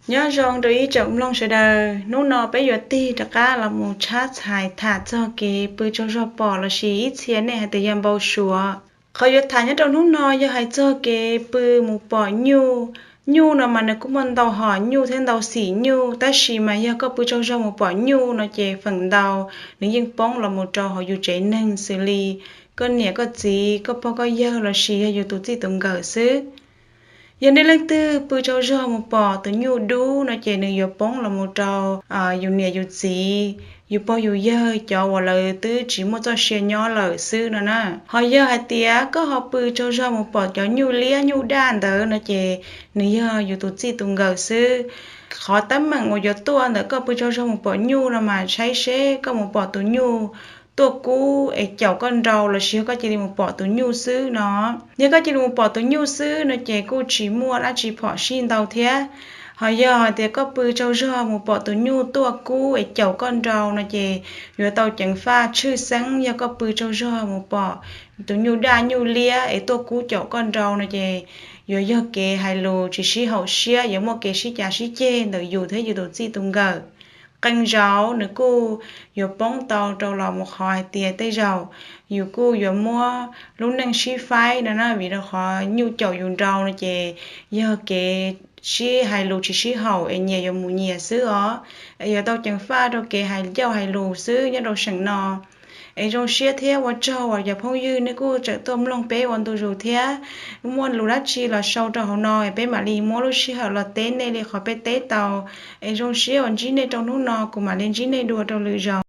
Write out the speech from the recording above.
Nyob zoo rau ib tsoom mloog sawv daws, hnub no peb yuav tig rov qab los mus tshab txhais tham txog kev pw tsaug zog pom lossis ib txhia nej hais tias yog npau suav. Qhov yuav tham nyob rau hnub no yog hais txog kev pw mus pom nyuj. Nyuj no mas nws kuj muaj ntau hom nyuj thiab ntau xim nyuj, tab sis mas yog koj pw tsaug zog mus pom nyuj no ces feem ntau nws yeej poob los mus rau hauv yus tsev neeg xws li koj niam koj txiv, koj pog koj yawg lossis yog yus tus txij tus nkawm xwb. Yog nej leej twg pw tsaug zog mus pom tus nyuj dub no ces nws yuav poob los mus rau yus niam yus txiv, yus pog yus yawg cov uas lawv twb tsis muaj txoj sia nyob lawm xwb no na. Ho yog hais tias koj ho pw tsaug zog mus pom cov nyuj liab nyuj daj ntawd no ces nws yog yus tus txij tus nkawm xwb. Qhov teeb meem uas yuav tuaj ntawm koj pw tsaug zog mus pom nyuj no mas saib seb koj mus pom tus nyuj tuaj kub es caum koj nrau lossis yog koj cia li mus pom tus nyuj xwb no. Yog koj cia li mus pom tus nyuj xwb no ces kuj tsis muaj dab tsi phom sij ntau thiab. Ho yog hais tias koj pw tsaug zog mus pom tus nyuj tuaj kub es caum koj nrau no ces yuav tau ceev faj tshwj xeeb yog koj pw tsaug zog mus pom tus nyuj daj nyuj liab es tuaj kub caum koj nrau no ces yuav yog kev hais lus tsis sib haum siab, yuav muaj kev sib cav sib ceg ntawm yus thiab yus tus txij tus nkawm. Qee zaus nws kuj yuav poob tau rau los mus qhov hais tias tej zaum yus kuj yuav muab lub neej sib faib no na, vim rau qhov nyuj caum yus nrau no ces yog kev sib hais lus tsis sib haum es nyias yuav mus nyias xwb os. Es yuav tau ceev faj rau kev hais ncauj hais lus xwb nyob rau seem no. Es zoo siab thiab ua tsaug uas cov phooj ywg nej kuj tseem tuaj mloog peb ua ntu zus thiab. Muaj lus dab tsi los sau rau hauv no es peb mam li muab lub sij hawm los teb nej li qhov peb teb tau. Es zoo siab uas ntsib nej rau hnub no, kuv mam li ntsib nej dua rau lwm zaus.